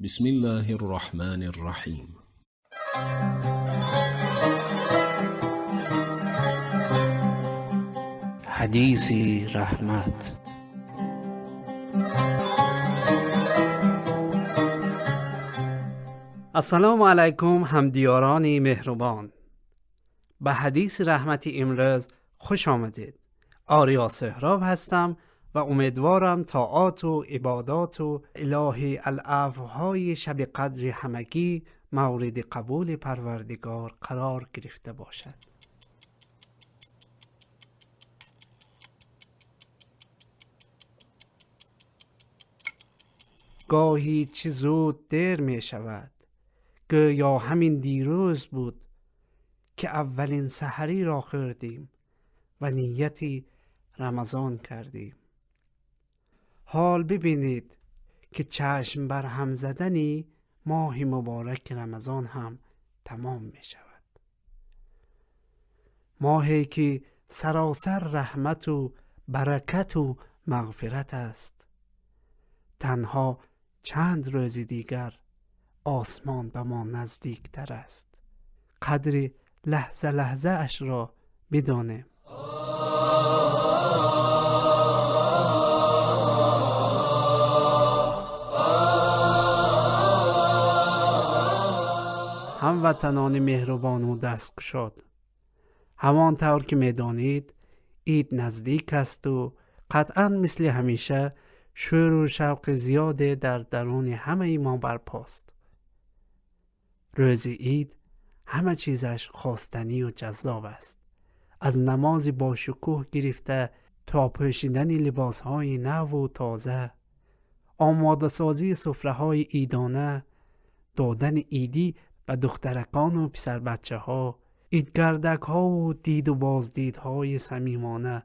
بسم الله الرحمن الرحیم. حدیثی رحمت. السلام علیکم همدیاران مهربان، به حدیث رحمت امروز خوش آمدید. آریا سهراب هستم و امیدوارم طاعات و عبادات و الهی العفوهای شب قدر همگی مورد قبول پروردگار قرار گرفته باشد. گاهی چه زود دیر می شود، گویا همین دیروز بود که اولین سحری را خوردیم و نیتی رمضان کردیم. حال ببینید که چشم بر هم زدنی ماه مبارک رمضان هم تمام می شود. ماهی که سراسر رحمت و برکت و مغفرت است. تنها چند روز دیگر آسمان به ما نزدیکتر است. قدر لحظه لحظه اش را بدانیم. هموطنان مهربان و دستگشاد، همانطور که میدانید عید نزدیک است و قطعا مثل همیشه شور و شوق زیاد در درون همه ما برپاست. روز عید همه چیزش خواستنی و جذاب است. از نماز با شکوه گرفته تا پوشیدن لباسهای نو و تازه، آماده سازی سفره‌های عیدانه، دادن عیدی به دخترکان و پسر بچه ها، عیدگردک ها و دید و بازدیدهای صمیمانه.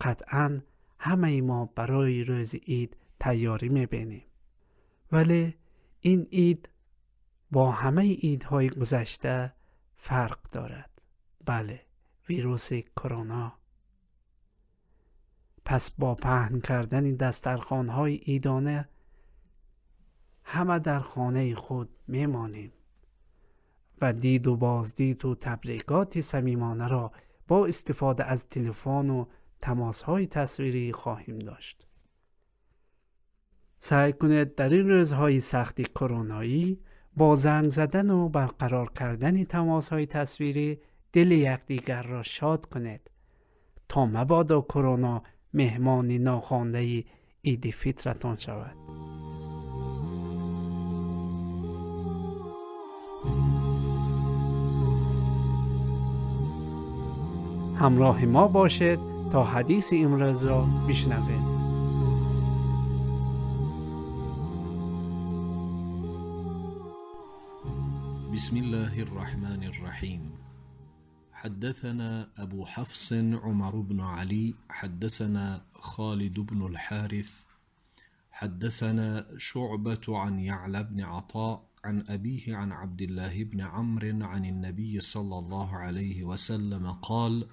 قطعا همه ما برای روز عید تیاری میبینیم. ولی این عید با همه عیدهای گذشته فرق دارد. بله، ویروس کرونا. پس با پهن کردن دسترخوان‌های عیدانه همه در خانه خود میمانیم و دید و بازدید و تبریکات صمیمانه را با استفاده از تلفن و تماس‌های تصویری خواهیم داشت. سعی کنید در این روزهای سخت کرونایی با زنگ زدن و برقرار کردن تماس‌های تصویری دل یکدیگر را شاد کنید تا مبادا کرونا مهمان ناخوانده عید فطرتان شود. همراه ما باشید تا حدیث امروز را بشنوید. بسم الله الرحمن الرحیم. حدثنا أبو حفص عمر بن علي حدثنا خالد بن الحارث حدثنا شعبة عن يعلى بن عطاء عن أبيه عن عبد الله بن عمرو عن النبي صلى الله عليه وسلم قال: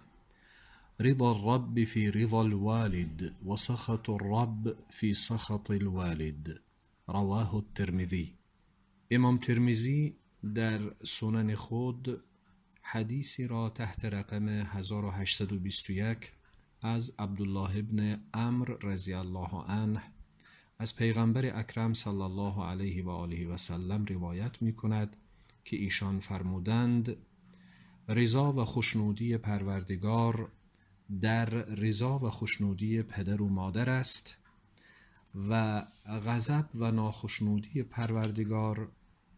رضا الرب في رضا الوالد وسخط الرب في سخط الوالد. رواه الترمذی. امام ترمذی در سنن خود حدیثی را تحت رقم 1821 از عبدالله ابن عمرو رضی الله عنه از پیغمبر اکرم صلی الله علیه و آله و سلم روایت می کند که ایشان فرمودند: رضا و خوشنودی پروردگار در رضا و خوشنودی پدر و مادر است و غضب و ناخشنودی پروردگار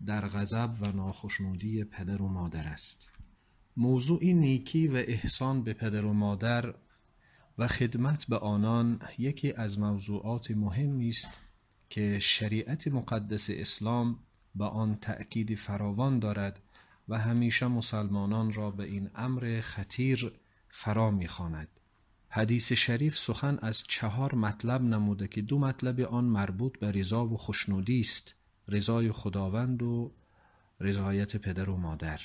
در غضب و ناخشنودی پدر و مادر است. موضوع نیکی و احسان به پدر و مادر و خدمت به آنان یکی از موضوعات مهمی است که شریعت مقدس اسلام به آن تأکید فراوان دارد و همیشه مسلمانان را به این امر خطیر فرا می‌خواند. حدیث شریف سخن از 4 مطلب نموده که 2 مطلب آن مربوط به رضا و خوشنودی است، رضای خداوند و رضایت پدر و مادر،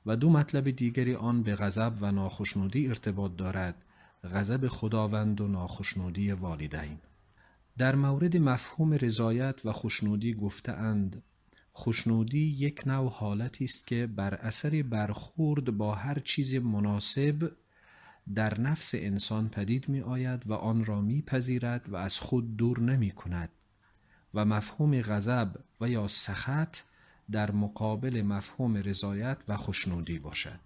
و 2 مطلب دیگری آن به غضب و ناخشنودی ارتباط دارد، غضب خداوند و ناخشنودی والدین. در مورد مفهوم رضایت و خوشنودی گفته‌اند خوشنودی یک نوع حالتی است که بر اثر برخورد با هر چیز مناسب در نفس انسان پدید می آید و آن را می پذیرد و از خود دور نمی کند، و مفهوم غضب و یا سخط در مقابل مفهوم رضایت و خوشنودی باشد.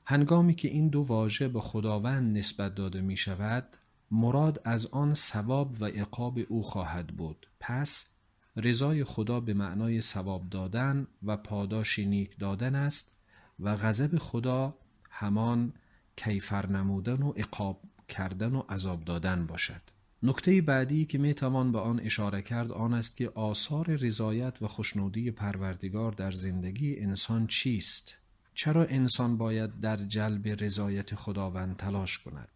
هنگامی که این دو واژه به خداوند نسبت داده می شود، مراد از آن ثواب و عقاب او خواهد بود. پس رضای خدا به معنای ثواب دادن و پاداش نیک دادن است و غضب خدا همان کیفر نمودن و عقاب کردن و عذاب دادن باشد. نکته بعدی که می توان به آن اشاره کرد آن است که آثار رضایت و خوشنودی پروردگار در زندگی انسان چیست؟ چرا انسان باید در جلب رضایت خداوند تلاش کند؟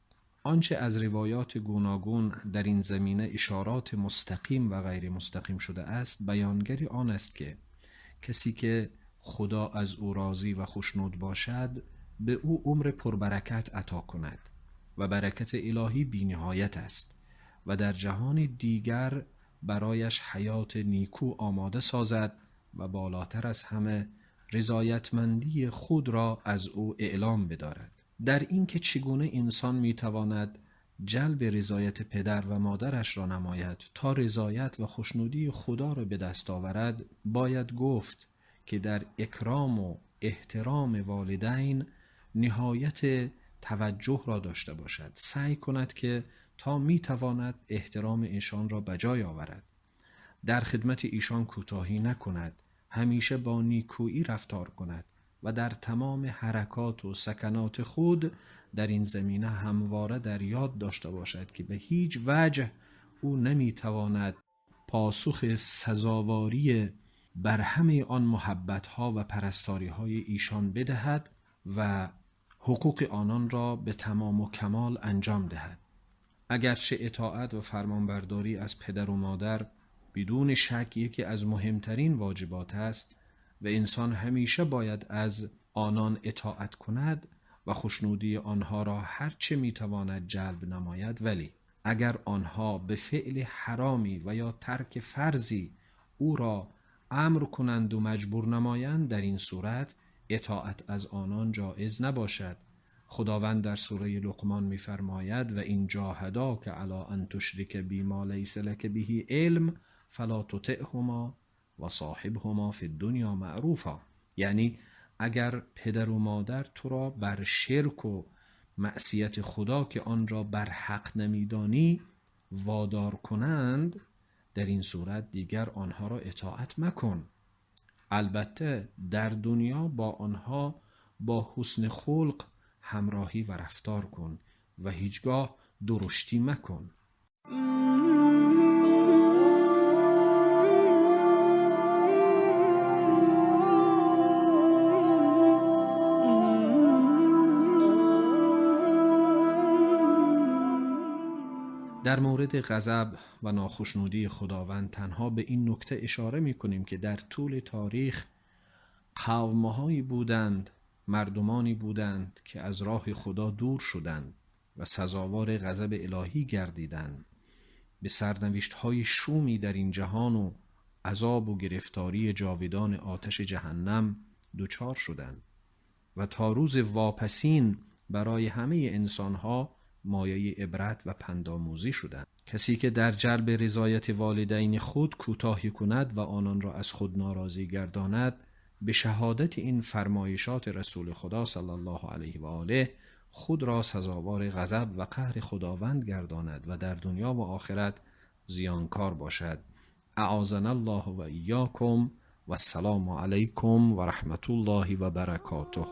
آنچه از روایات گوناگون در این زمینه اشارات مستقیم و غیر مستقیم شده است بیانگر آن است که کسی که خدا از او راضی و خوشنود باشد به او عمر پربرکت عطا کند و برکت الهی بی نهایت است و در جهان دیگر برایش حیات نیکو آماده سازد و بالاتر از همه رضایتمندی خود را از او اعلام بدارد. در اینکه چگونه انسان میتواند جلب رضایت پدر و مادرش را نماید تا رضایت و خوشنودی خدا را به دست آورد، باید گفت که در اکرام و احترام والدین نهایت توجه را داشته باشد. سعی کند که تا میتواند احترام ایشان را بجای آورد، در خدمت ایشان کوتاهی نکند، همیشه با نیکویی رفتار کند و در تمام حرکات و سکنات خود در این زمینه همواره در یاد داشته باشد که به هیچ وجه او نمیتواند پاسخ سزاواری بر همه آن محبت‌ها و پرستاری‌های ایشان بدهد و حقوق آنان را به تمام و کمال انجام دهد. اگرچه اطاعت و فرمانبرداری از پدر و مادر بدون شک یکی از مهمترین واجبات است و انسان همیشه باید از آنان اطاعت کند و خوشنودی آنها را هرچه میتواند جلب نماید، ولی اگر آنها به فعل حرامی و یا ترک فرضی او را امر کنند و مجبور نمایند، در این صورت اطاعت از آنان جایز نباشد. خداوند در سوره لقمان می‌فرماید و این جاهداک علی ان تشرک بی ما لیس لک به علم فلا تطعهما و صاحبهما فی الدنیا معروفا. یعنی اگر پدر و مادر تو را بر شرک و معصیت خدا که آن را بر حق نمیدانی وادار کنند، در این صورت دیگر آنها را اطاعت مکن. البته در دنیا با آنها با حسن خلق همراهی و رفتار کن و هیچگاه درشتی مکن. در مورد غضب و ناخشنودی خداوند تنها به این نکته اشاره می کنیم که در طول تاریخ قومهایی بودند، مردمانی بودند که از راه خدا دور شدند و سزاوار غضب الهی گردیدند، به سرنوشت‌های شومی در این جهان و عذاب و گرفتاری جاودان آتش جهنم دچار شدند و تا روز واپسین برای همه انسانها مایه عبرت و پندآموزی شدند. کسی که در جلب رضایت والدین خود کوتاهی کند و آنان را از خود ناراضی گرداند، به شهادت این فرمایشات رسول خدا صلی الله علیه و آله خود را سزاوار غضب و قهر خداوند گرداند و در دنیا و آخرت زیانکار باشد. اعاذنا الله و ایاکم و السلام علیکم و رحمت الله و برکاته.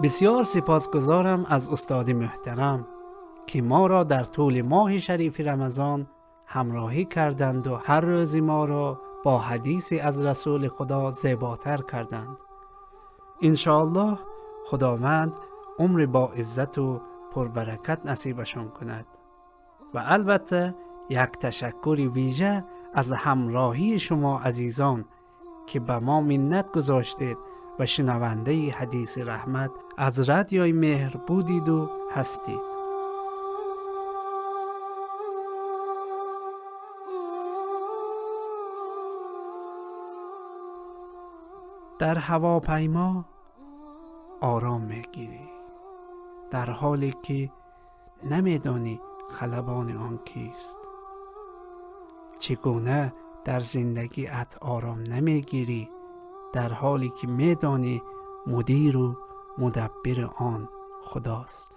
بسیار سپاسگزارم از استاد محترم که ما را در طول ماه شریف رمضان همراهی کردند و هر روز ما را با حدیثی از رسول خدا زیباتر کردند. انشاءالله خداوند عمر با عزت و پربرکت نصیبشان کند. و البته یک تشکر ویژه از همراهی شما عزیزان که به ما منت گذاشتید و شنونده حدیث رحمت از رادیوی مهر بودید و هستید. در هواپیما آرام میگیری، در حالی که نمیدانی خلبان آن کیست. چگونه در زندگی ات آرام نمیگیری، در حالی که میدانی مدیر و مدبر آن خداست.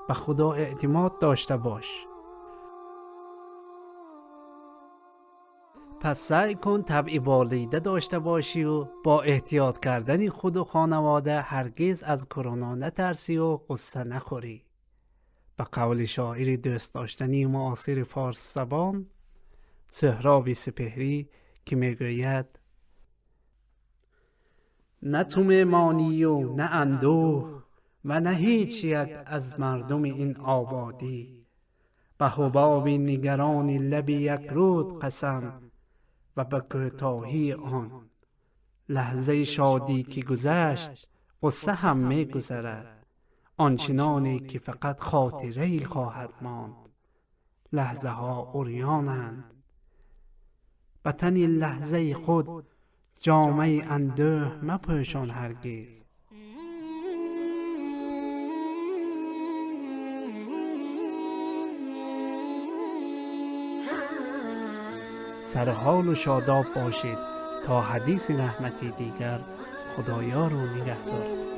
به خدا اعتماد داشته باش. پس سعی کن طبع بالیده داشته باشی و با احتیاط کردن خود و خانواده هرگز از کرونا نترسی و غصه نخوری. به قول شاعر دوست داشتنی معاصر فارس زبان سهراب سپهری که میگوید: نه تو میمانی و نه اندوه و نه هیچ یک از مردم این آبادی، به حباب نگران لب یک رود قسم و به کوتاهی آن. لحظه شادی که گذشت غصه هم میگذرد، آنچنانی که فقط خاطره خواهد ماند. لحظه ها عریانند، به تن لحظه خود جامه اندوه مپوشان هرگز. سرحال و شاداب باشید تا حدیث رحمتی دیگر. خدایا رو نگه دارد.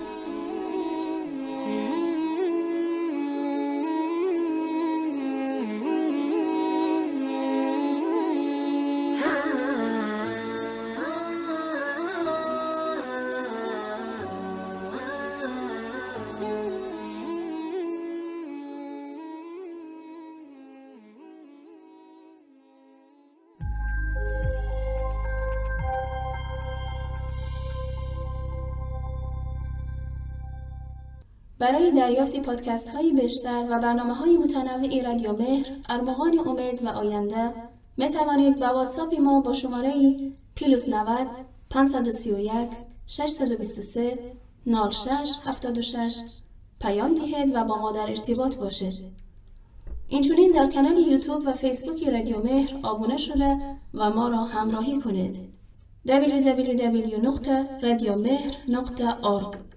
برای دریافت پادکست های بیشتر و برنامه های متنوع رادیو مهر، ارمغان امید و آینده می توانید با واتساپ ما با شماره plus 90 531 623 06 76 پیام دهید و با ما در ارتباط باشید. اینچنین در کانال یوتیوب و فیسبوک رادیو مهر آبونه شده و ما را همراهی کنید. www.radiomehr.org.